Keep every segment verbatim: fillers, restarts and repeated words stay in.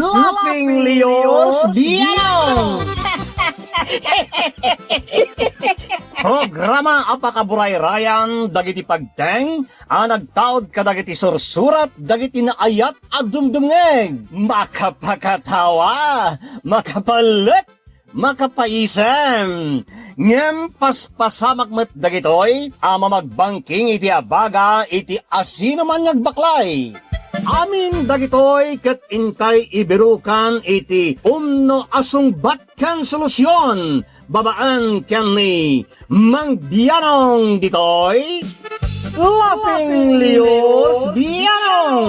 Laughing Leos Bianong! Programa a pakaburayrayan dagiti pagteng a nagtaud kadagiti sursurat dagiti naayat a dumdumngeg. Makapakatawa, makapalek, makapaisem. Ngem paspasamak met dagitoy a mamagbangking iti abaga iti asinoman nga agbaklay. Amin dagitoy ket intay ibirukan iti umno a sungbat ken solusion babaen ken ni Mang Bianong ditoy Laughing Leos Bianong.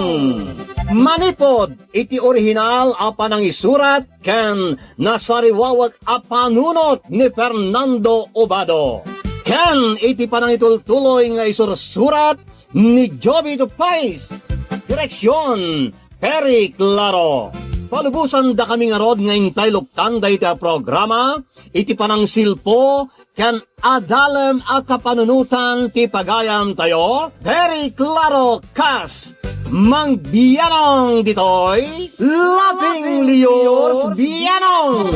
Manipod iti orihinal a panangisurat ken nasariwawek a panunot ni Fernando Obado, ken iti panangitultuloy nga isursurat ni Jovito Pais. Direksion, Perry Claro. Palubosan dakami ngarud nga intay luktan dayta a programa iti panangsilpo ken adalem a kapanunotan ti pagayamtayo, Perry Claro kas Mang Bianong ditoy, Laughing Leos Bianong.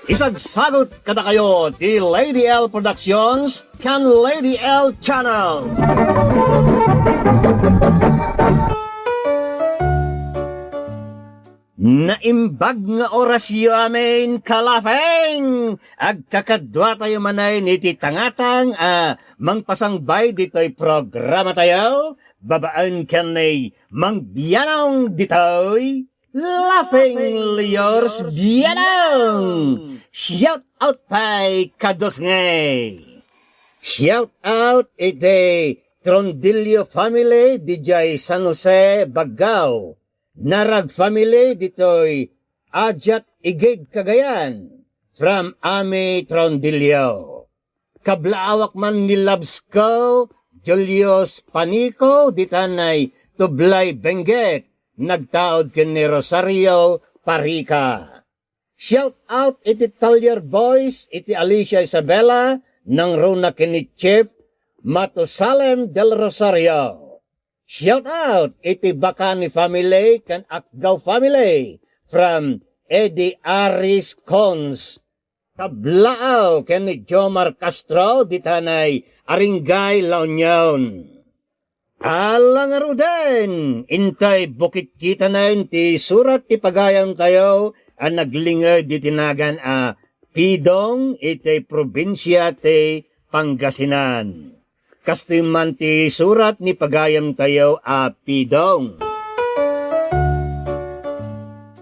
Isagsagut kadakayo ti Lady L Productions ken Lady L Channel. Naimbag nga orasyo amin, kalafeng! Agkakaduatayo manen iti tangatang a mangpasangbay ditoy programatayo, babaen ken ni Mang Bianong ditoy, Laughing Leos Bianong! Shout out pay kadusngey! Shout out iti Trondillo family didiay San Jose, Baggao. Narag family ditoy Ajat Igig, Cagayan, from Ami Trondillo. Kablaawak man ni Labsko, Julius Panico, ditanay Tublay, Benguet, nagtaud ken ni Rosario Parica. Shout out iti Taller Boys, iti Alicia Isabela, nangruna ken ni Chief Matusalem del Rosario. Shout out iti Bacani family ken Akgaw family from Eddie Aris Cons. Kablaaw ken ni Jomar Castro ditanay Aringay, La Union. Ala ngaruden, intay bukitkitanen ti surat ti pagayamtayo a naglinged iti nagan a Pidong iti probinsia ti Pangasinan. Kastoy man ti surat ni pagayamtayo a Pidong.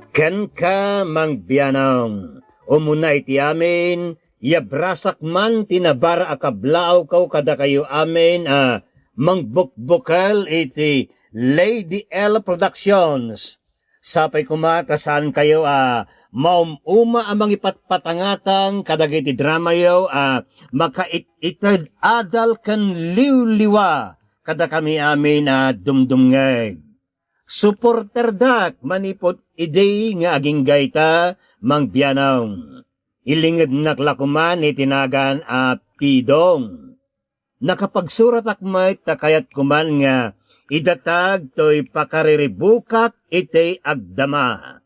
Kenka, Mang Bianong, umuna iti amin, yabrasak man ti nabar a kablaawko kadakayo amin a mangbukbukel iti Lady L Productions. Sapay koma ta saankayo a maum-uma a mangipatpatangatang kadagiti dramayo a makait-ited adal ken liwliwa kadakami amin a dumdumngeg. Suporterdak manipud idi nga agingga ita, Mang Bianong. Ilingednak la koman iti nagan a Pidong. Nakapagsuratak met ta kayatko man nga idatag toy pakariribukak iti agdama.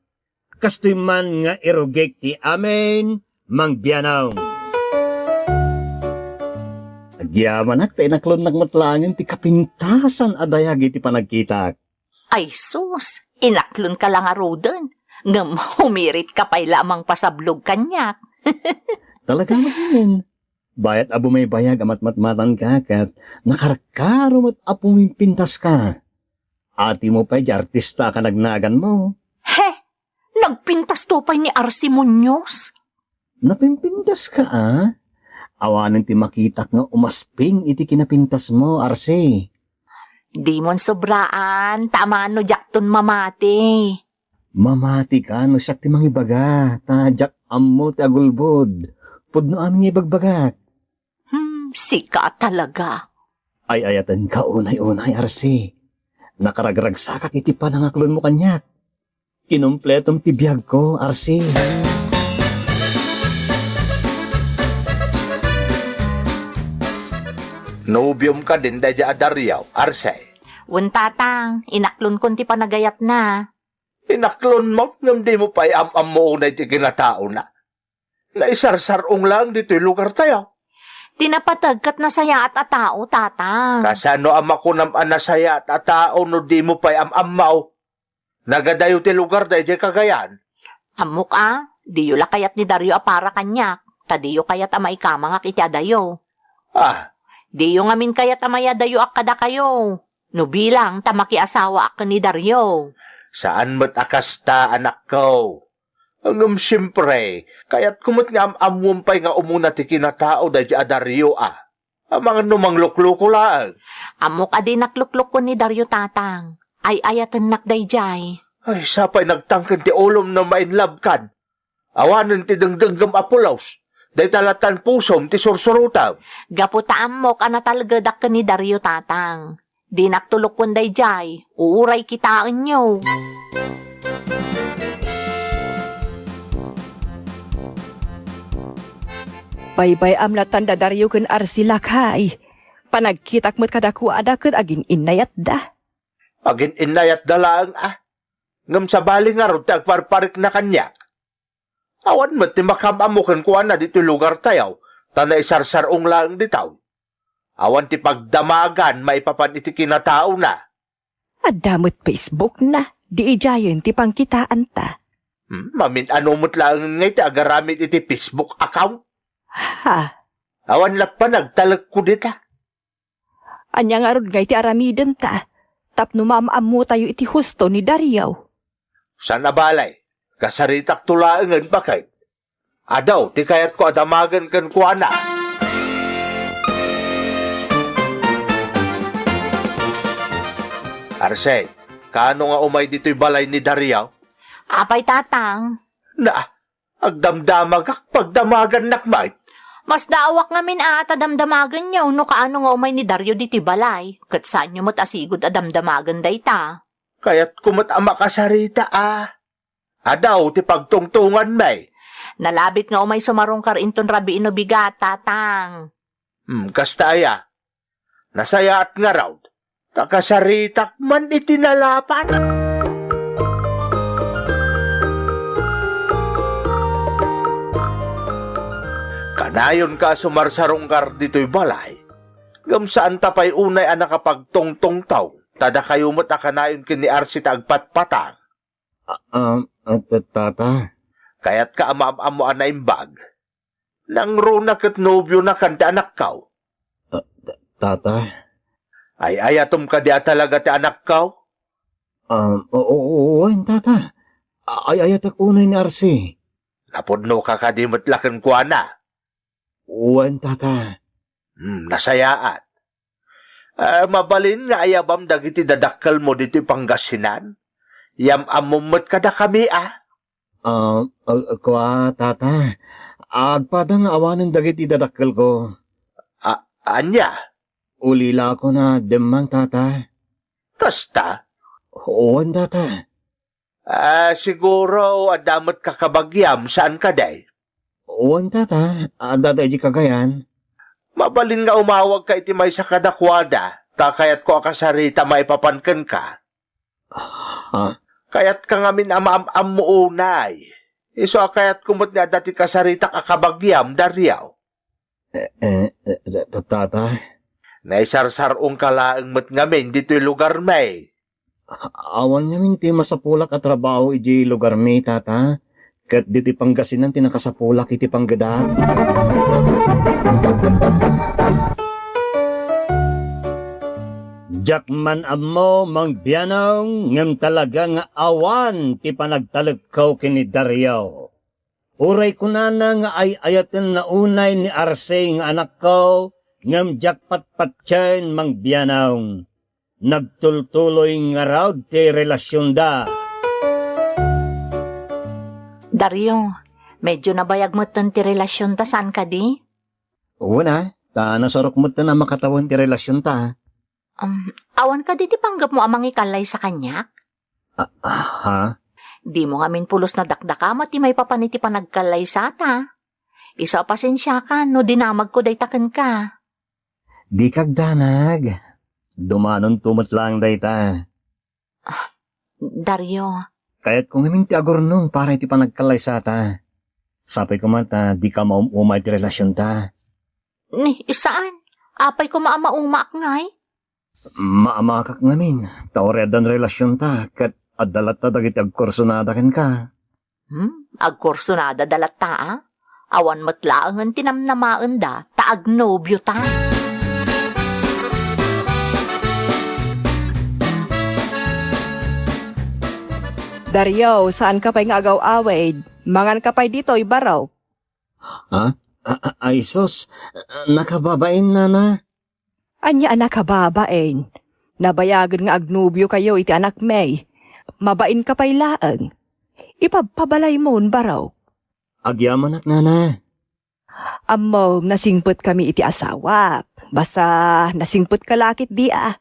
Kastoy man nga irugik ti amin, Mang Bianong. Agyamanak ta inaklonnak met laengen ti kapintasan a dayag iti panagkitak. Ay sus, inaklonka la ngaruden, ngem humiritka pay la a mangpasablog kaniak. Talaga met ngamin. Bayat a bumaybayag a matmatmatanka ket nakarkaro met a pumimpintaska. Atimo pay di artista a kanagnaganmo. He! Nagpintasto pay ni Arsi Muñoz. Napimpintaska a? Awanen ti makitak nga umasping iti kinapintasmo, Arsi. Dimon sobraan, ta amangan no diakton mamati. Mamatika no siak ti mangibaga, ta diak ammo ti agulbod. Pudno amin nga ibagbagak. Hmm, sika talaga. Ay-ayatenka unay-unay, Arsi. Nakaragragsakak iti panangaklonmo kaniak. Kinumpletom ti biagko, Arsi. Nobiom kadin daydiay a Dario, Arsi? Wen, Tatang, inaklonkon ti panagayatna. Inaklon mo, ngem dimo pay am-ammo unay ti kinataona. Naisarsar-ong laeng ditoy lugartayo. Ti napateg ket nasayaat a tao, Tatang. Kasano a makunam a nasayaat a tao no dimo pay am-ammo? Nagadayo ti lugarda idiay Cagayan. Ammok a, diyo la kayat ni Dario a para kaniak, ta diyo kayat a maikamangak iti adayo. Ah. Diyo ngamin kayat a mayadayoak kadakayo, no bilang ta makiasawaak ken ni Dario. Saan met a kasta, anakko. Ngem siempre, kayatko met nga am-ammom pay nga umuna ti kinatao daydi a Dario a. Amangan no manglukloko laeng. Ammok a dinak luklukon ni Dario, Tatang. Ay-ayatennak daydiay. Ay, sapay nagtangken ti ulom no ma-in love kan. Awanen ti dengdenggem a pulos. Dayta lattan pusom ti sursurotam. Gapu ta ammok a natalgedak ken ni Dario, Tatang. Dinak tulokon daydiay. Uuray kitaenyo. Baybay-am lattan da Dario ken Arsi, lakay. Panagkitak met kadakuada ket agin-innayatda. Agin-innayatda laeng a. Ngem sabali ngarud ti agparparikna kaniak. Awan met ti makaam-ammo kenkuana ditoy lugartayo, ta naisarsar-ong laeng ditoy. Awan ti pagdamagan maipapan iti kinataona. Adda met Facebookna, di idiayen ti pangkitaanta. Hmm, mamin-ano met laengen ngay ti agaramid iti Facebook account? Ha? Awan lat panagtalekko dita. Ania ngarud ngay ti aramidenta tapno maam-ammotayo iti husto ni Dario? Saan a balay, kasaritakto laengen baket. Adu ti kayatko a damagen kenkuana. Arsi, kaano nga umay ditoy balay ni Dario? Apay, Tatang? Na, agdamdamagak, pagdamagannak met. Masdaawak ngamin a ta damdamagenyo no kaano nga umay ni Dario ditoy balay, ket saanyo met a sigud a damdamagen dayta. Kayatko met a makasarita a. Adu ti pagtungtonganmi. Nalabit nga umay sumarungkar inton rabii no bigat, Tatang. Hmm, kasta aya. Nasayaat ngarud, ta kasaritak man iti nalabit. Kanayonka a sumarsarungkar ditoy balay, ngem saanta pay unay a nakapagtungtungtong, ta dakayo met a kanayon ken ni Arsi ta agpatpatang. Ah, ah, ah, ta-, tata. Kayatka a maam-ammo a naimbag? Nangruna ket nobiona kan ti anakko. Ah, ta-, tata. Ay-ayatom kadi a talaga ti anakko? Ah, o-, o-, wen, tata. Ay-ayatek unay ni Arsi. Napudnoka kadi met la kenkuana? Wen, tata. Hmm, nasayaat. Ah, mabalin nga ayabam dagiti dadakkelmo ditoy Pangasinan? Yam-ammom met kadakami a? Ah, ah, kua, tata. Agpada nga awanen dagiti dadakkelko. A-, ania? Ulilakon a dimmang, tata. Kasta? Wen, tata. Ah, siguro, adda met kakabagiam, saan kadi? Wen, tata, adda daydi Cagayan. Mabalin nga umawagka iti maysa kadakuada, ta kayatko a kasarita maipapan kenka. Ha? Kayatka ngamin a maam-ammo unay. Isu a kayatko met nga adda ti kasaritak a kabagiam, Dario. Eh, eh, eh, ta-, tata? Naisarsar-ongka laeng met ngamin ditoy lugarmi. Awan ngamin ti masapulak a trabaho idiay lugarmi, tata. Ket ditoy Pangasinan ti nakasapulak iti panggedak. Diak man ammo, Mang Bianong, ngem talaga nga awan ti panagtalekko ken ni Dario. Uray kunana nga ay-ayatenna unay ni Arsi nga anakko, ngem diak patpatien, Mang Bianong. Nagtultuloy ngarud ti relasionda. Dario, medyo nabayag metten ti relasionta, saan kadi? Wen a, ta nasurok metten a makatawen ti relasionta. Um, awan kadi ti panggepmo a mangikallaysa kaniak? Ah, ha? Dimo ngamin pulos nadakdakama ti maipapan iti panagkallaysata. Isu a pasensiakan no dinamagko dayta kenka. Dika agdanag. Dumanonto met laeng dayta. Ah, Dario. Kayatko ngamin ti agurnong para iti panagkallaysata. Sapay koma ta dika maum-uma iti relasionta. Ni, saan? Apay koma a maumaak ngay? Maamakak ngamin, ta uray addan relasionta, ket adda latta dagiti agkursunada kenka. Hmm? Agkursunada da latta, a? Awan met laengen ti namnamaenda ta agnobiota. Dario, saanka pay nga agaw-awid? Manganka pay ditoy, barok. Ha? A-, a-, ay sus, nakababain, nana. Ania a nakababain? Nabayagen nga agnobiokayo iti anakmi. Mabainka pay laeng. Ipabpabalaymon, barok. Agyamanak, nana. Ammom, nasingpetkami iti asawak. Basta, nasingpetka la ketdi a.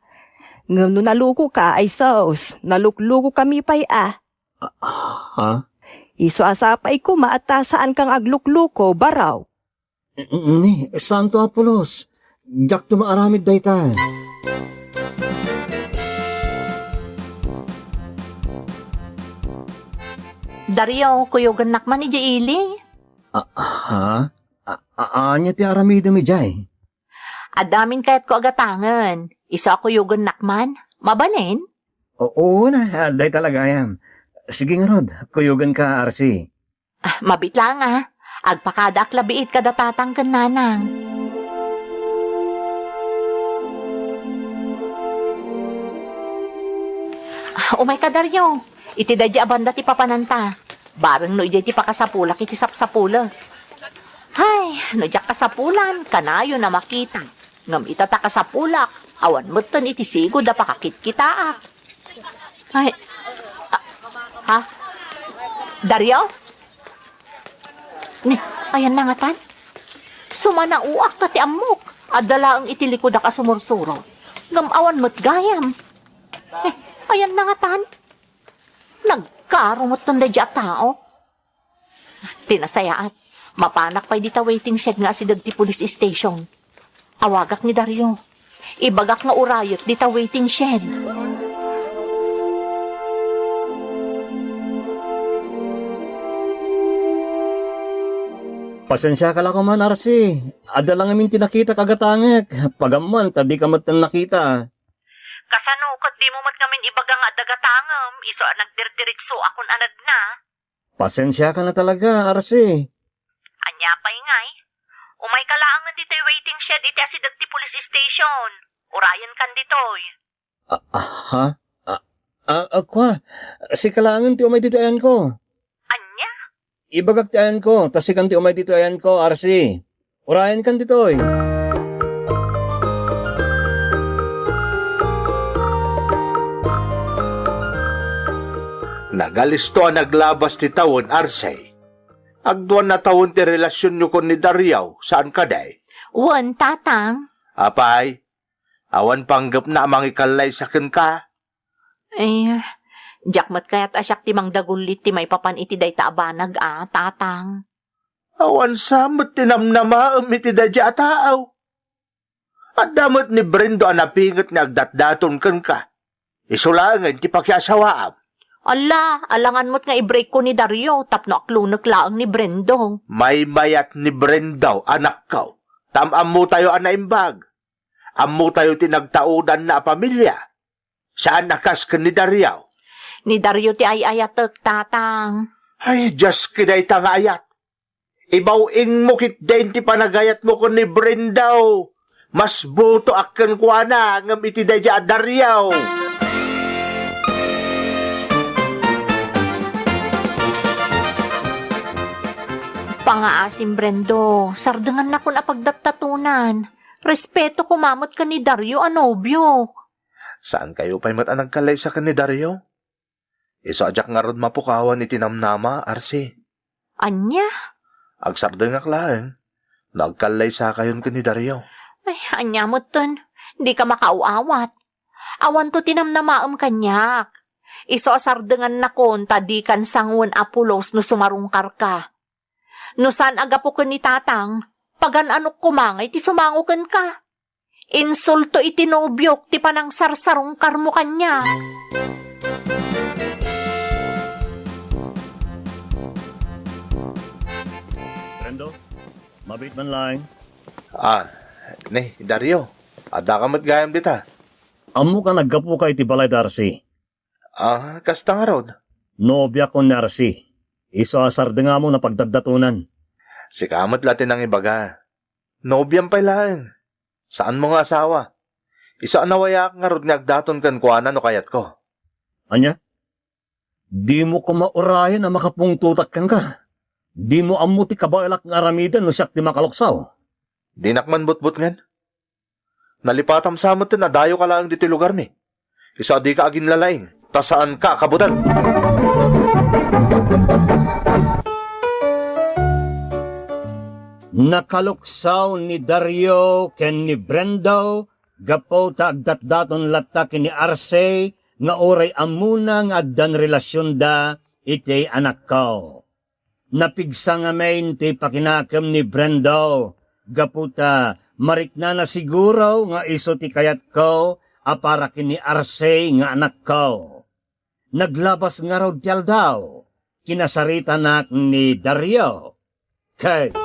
Ngem no nalukoka, ay sus, naluklukokami pay a. Ha? Isu a sapay koma ta saanka nga aglukluko, barok. Ni, santo a pulos. Diakto maaramid dayta. Dario, kuyogennak man idiay ili. A-, ha? A-, a-, ania ti aramidem idiay? Adda amin kayatko a gatangen. Isu a kuyogennak man. Mabalin? O-, oo na, adda talaga gayam. Sige ngarud, kuyogenka, Arsi. Ah, mabit laeng a. Agpakadaak la biit kada tatang ken nanang. Ah, umayka, Dario. Iti daydi a banda ti papananta. Bareng no idiay ti pakasapulak iti sapsapulek. Hay, no diak kasapulan, kanayon a makita. Ngem ita ta kasapulak, awan metten iti sigud a pakakitkitaak. Ay, a-, ha? Dario? Ni, ayanna ngatan? Sumanaoak ta ti ammok. Adda laeng iti likudak a sumursuro. Ngem awan met gayam. Eh, ayanna ngatan? Nagkaro metten daydi a tao. Ti nasayaat, mapanak pay dita waiting shed nga asideg ti police station. Awagak ni Dario. Ibagak nga urayek dita waiting shed. Pasensiaka la koman, Arsi. Adda la ngamin ti nakitak a gatangek. Pagammoan ta dika metten nakita. Kasano ket dimo met ngamin ibaga nga adda gatangem, isu a nagdirdiritso a kun-anadna? Pasensiaka na talaga, Arsi. Ania pay ngay? Umayka laengen ditoy waiting shed iti asideg ti police station. Urayenkan ditoy. A-, aha? A-, a-, a, kua, sika laengen ti umay ditoy ayanko. Ania? Ibagak ti ayanko, ta sikan ti umay ditoy ayanko, Arsi. Urayenkan ditoy. Nagalisto a naglabas ti tawen, Arsi. Agduan a tawen ti relasionyo ken ni Dario, saan kadi? Wen, tatang. Apay, awan panggepna a mangikallaysa kenka? Eh, diak met kayat a siak ti mangdagullit ti maipapan iti dayta a banag a, tatang. Awan sa met ti namnamaem iti daydi a tao. Adda met ni Brendo a napinget nga agdatdaton kenka. Isu laengen ti pakiasawaam. Ala, alangan met nga i-break ko ni Dario tapno aklonek laeng ni Brendo. Maymayat ni Brendo, anakko. Tam-ammotayo a naimbag. Ammotayo ti nagtaudanna a pamilia. Saan a kas ken ni Dario. Ni Dario ti ay-ayatek, tatang. Ay, Dios, kidayta nga ayat. Ibaw-ingmo ketdin ti panagayatmo ken ni Brendo. Mas butoak kenkuana ngem iti daydi a Dario. Pangaasim, Brendo, sardengannakon a pagdattatonan. Respeto koma met ken ni Dario a nobiok. Saankayo pay met a nagkallaysa ken ni Dario? Isu a diak ngarud mapukawan iti namnama, Arsi. Ania? Agsardengak laeng no agkallaysakayon ken ni Dario. Ay, ania metten? Dika makaaw-awat. Awanto ti namnamaem kaniak. Isu a sardengannakon ta dikan sangoen a pulos no sumarungkarka. No saan a gapu ken ni tatang, pagan-anok koma nga iti sumango kenka. Insulto iti nobiok ti panangsarsarungkarmo kaniak. Do, mabiit man laeng. Ah, ni, Dario, addaka met gayam dita. Ammok a naggapuka iti balay da Arsi. Ah, kasta ngarud? Nobiakon ni Arsi. Isu a sardengam a pagdaddatonan. Sika met la ti nangibaga. Nobiam pay laeng. Saanmo nga asawa. Isu a nawayaak ngarud nga agdaton kenkuana no kayatko. Ania? Dimo koma urayen a makapungtotak kenka. Dimo ammo ti kabaelak nga aramiden no siak ti makaluksaw. Dinak man butbutngen. Nalipatam sa metten a dayoka laeng ditoy lugarmi. Isu a dika aginlalaing, ta saanka a kabuteng. Nakaluksaw ni Dario ken ni Brendo gapu ta agdatdaton latta ken ni Arce nga uray ammona nga addan relasionda iti anakko. Napigsa ngamin ti pakinakem ni Brendo gapu ta mariknana siguro nga isu ti kayatko a para ken ni Arce nga anakko. Naglabas ngarud ti aldaw, kinasaritanak ni Dario. Kay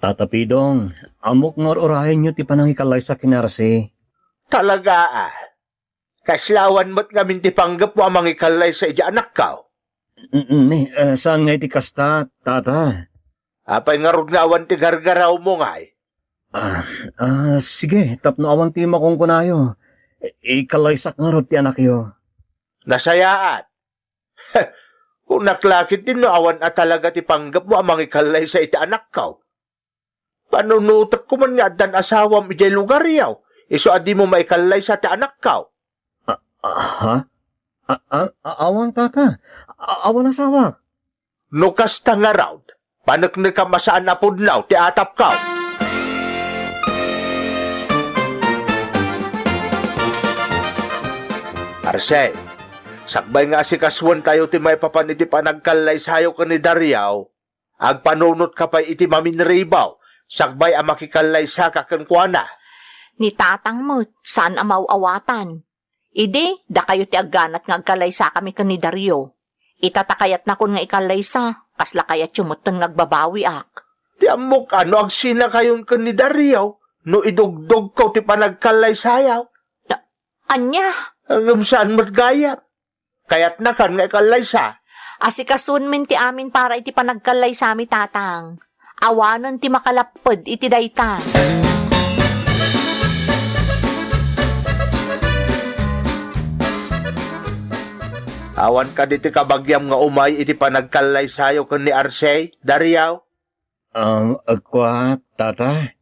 Tata Pidong, ammok nga ur-urayenyo ti panangikallaysa ken ni Arce. Talaga a? Kasla awan met ngamin ti panggepmo a mangikallaysa iti anakko? N-, ni, eh, saan nga iti kasta, Tata? Apay ngarud nga awan ti gargarawmo ngay? Ah, ah, sige, tapno awan ti makunkunayo. I-, ikallaysak ngarud ti anakyo. Nasayaat. Kunak la ketdi no awan a talaga ti panggepmo a mangikallaysa iti anakko. Panunotek koman nga addan asawam idiay lugaryo, isu a dimo maikallaysa ti anakko. A-, a-, ha? A-, a-, a-, awan, Tata. A-, awan asawak. No kasta ngarud, paneknekam a saan a pudno ti atapko. Arce, sakbay nga asikasuentayo ti maipapan iti panagkallaysayo ken ni Dario, agpanunotka pay iti maminribaw, sakbay a makikallaysaka kenkuana. Ni Tatang met, saan a maaw-awatan. Idi, dakayo ti agganat nga agkallaysakami ken ni Dario. Ita ta kayatnakon nga ikallaysa, kasla kayatyo metten nga agbabawiak. Ti ammok a no agsinakayon ken ni Dario, no idugdogko ti panagkallaysayo. Na, ania? Ngem saan met gayam. Kayatnakan nga ikallaysa. Asikasuenmin ti amin para iti panagkallaysami, Tatang. Awanen ti makalapped iti dayta. Awan kadi ti kabagiam nga umay iti panagkallaysayo ken ni Arce, Dario? Um, kua, Tata?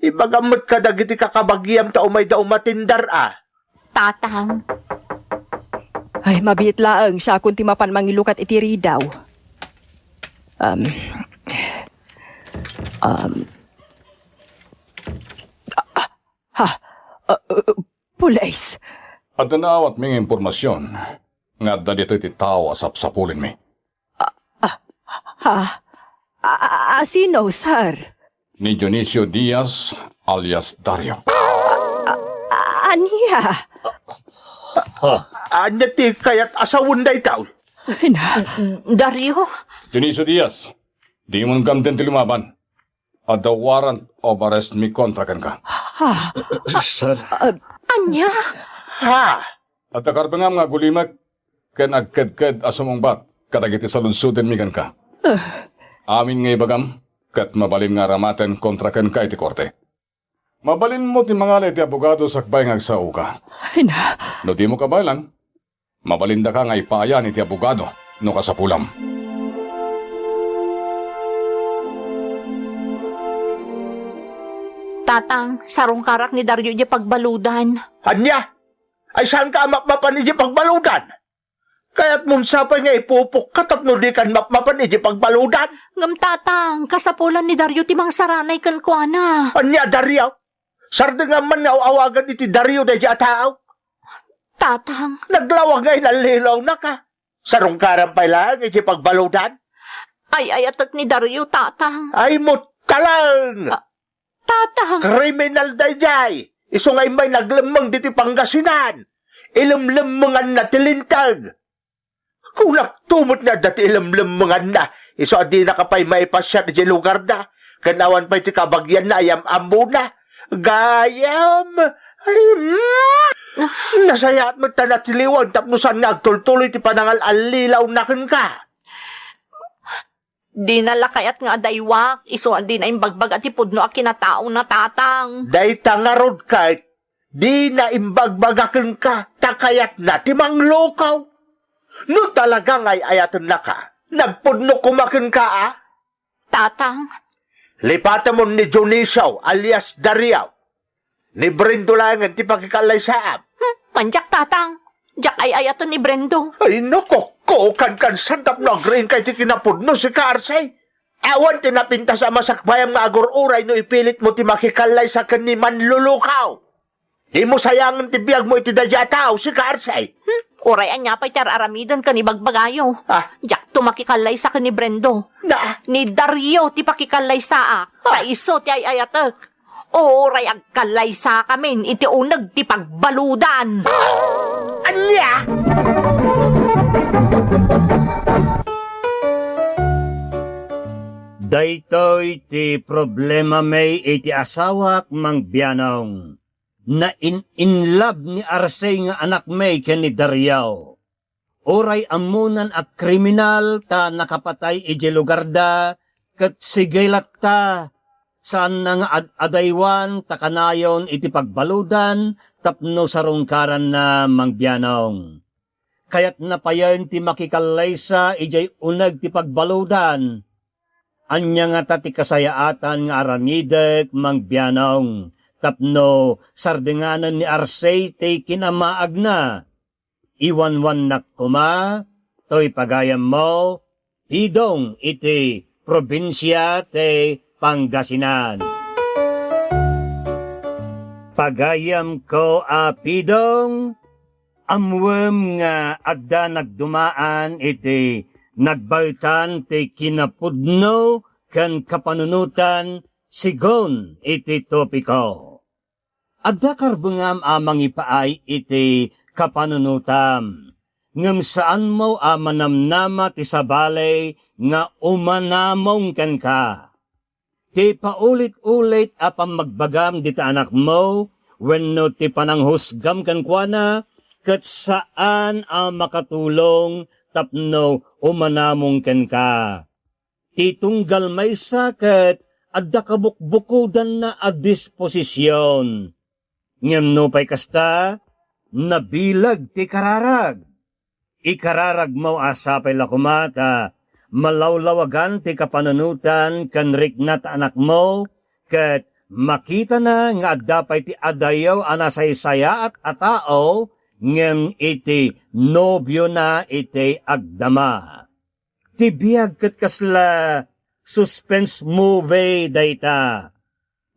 Ibagam met kadagiti kakabagiam ta umayda umatindar a. Tatang. Ay, mabiit laeng, siakon ti mapan mangilukat iti ridaw. Um, um, ah, ah, ha, ah, uh, pulis. Adda naawatmi nga impormasion nga adda ditoy ti tao a sapsapulenmi. Ah, ah, ha? A, a, a, sino, sir? Ni Dionisio Diaz, alias Dario. A, a, ania? Ania ti kayat a sawen dayta? Ay, na. Dario? Dionisio Diaz, dimon kamden ti lumaban. Adda warrant of arrest mi kontra kenka. Ha? Sir. Ah, ania? Ha? Adda karbengam nga agulimek ken agkedked a sumungbat kadagiti saludsodenmi kenka. Ah. Amin nga ibagam, ket mabalin nga aramaten kontra kenka iti korte. Mabalinmo ti mangala iti abogado sakbay nga agsaoka. Ay, na. No dimo kabaelan, mabalindaka nga ipaayan iti abogado no kasapulam. Tatang, sarungkarak ni Dario idiay pagbaludan. Ania? Ay, saanka a mapmapan idiay pagbaludan? Kayatmon sapay nga ipupokka tapno dikan mapmapan idiay pagbaludan? Ngem, Tatang, kasapulan ni Dario ti mangsaranay kenkuana. Ania, Dario? Sardengam man nga aw-awagan iti Dario daydiay a tao. Tatang. Naglawag nga inallilawnaka. Sarungkaram pay laeng iti pagbaludan. Ay-ayatek ni Dario, Tatang. Ay, muttalang! Ah, Tatang. Kriminal daydiay. Isu nga immay naglemmeng ditoy Pangasinan. Ilemlemmenganna ti linteg. Kunakto met nga adda ti ilemlemmenganna, isu a dinaka pay maipasiar idiay lugarda, ken awan pay ti kabagianna a yam-ammona. Gayam! Ay, mm! Nasayaat met ta natiliwan tapno saan nga agtultuloy ti panangal-allilawna kenka. Dina la kayat nga adaywak, isu a dina imbagbaga ti pudno a kinataona, Tatang. Dayta ngarud ket, dina imbagbaga kenka, ta kayatna ti manglukaw. No talaga nga ay-ayatennaka, nagpudno koma kenka, a? Tatang. Lipatemon ni Dionisio alias Dario. Ni Brendo laengen ti pakikaallaysaam. Hmm, wen diak, Tatang. Diak ay-ayaten ni Brendo. Ay, naku, ko, kadkadsan tapno agriingka iti kinapudno, sika, Arsi. Awan ti napintas a masakbayam nga agur-uray no ipilitmo ti makikallaysa ken ni manlulukaw. Dimo sayangen ti biagmo iti daydiay a tao, sika, Arsi. Hmm, uray ania pay ti ar-aramiden ken ibagbagayo. Ah. Diakto makikallaysa ken ni Brendo. Na? Ni Dario ti pakikallaysaak, ta isu ti ay-ayatek. Uray agkallaysakamin iti uneg ti pagbaludan. Ania? Daytoy ti problemami iti asawak, Mang Bianong. Nain-inlove ni Arsi nga anakmi ken ni Dario. Uray ammonan a kriminal ta nakapatay idiay lugarda, ket sige latta, saanna nga ad-adaywan ta kanayon iti pagbaludan tapno sarungkaranna, Mang Bianong. Kayatna payen ti makikallaysa idiay uneg ti pagbaludan. Ania ngata ti kasayaatan nga aramidek, Mang Bianong, tapno sardinganen ni Arsi ti kinamaagna? Iwanwannak koma toy pagayammo, Pidong iti probinsia ti Pangasinan. Pagayamko a Pidong, ammoem nga adda nagdumaan iti nagbaetan ti kinapudno ken kapanunotan segun iti topiko. Adda karbengam a mangipaay iti kapanunotam, ngem saanmo a manamnama ti sabali nga umanamong kenka. Ti paulit-ulit a pammagbagam dita anakmo wenno ti pananghusgam kenkuana ket saan a makatulong tapno umanamong kenka. Ti tunggal maysa ket adda kabukbukodanna a disposision. Ngem nupay kasta, nabileg ti kararag. Ikararagmo a sapay la koma ta malawlawagan ti kapanunotan ken rikna ta anakmo, ket makitana nga adda pay ti adayo a nasaysayaat a tao ngem iti nobiona iti agdama. Ti biag ket kasla suspense movie dayta.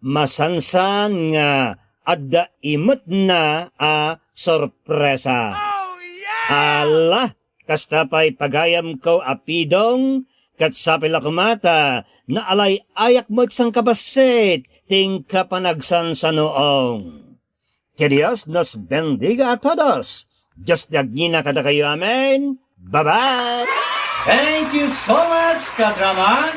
Masansan nga adda imetna a sorpresa. Oh, yeah! Ala, kasta pay pagayamko a Pidong, ket sapay la koma ta naalay-ayak met sangkabassit ti inka panagsansanuong. Que Dios nos bendiga a todos. Dios ti agngina kadakayo. Amen. Bye-bye. Thank you so much, kadrama.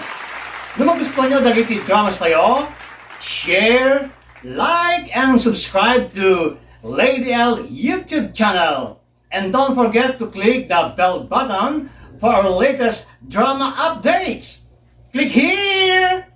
No magustuhan nyo dagiti dramas tayo, share, like, and subscribe to Lady L YouTube channel. And don't forget to click the bell button for our latest drama updates. Click here!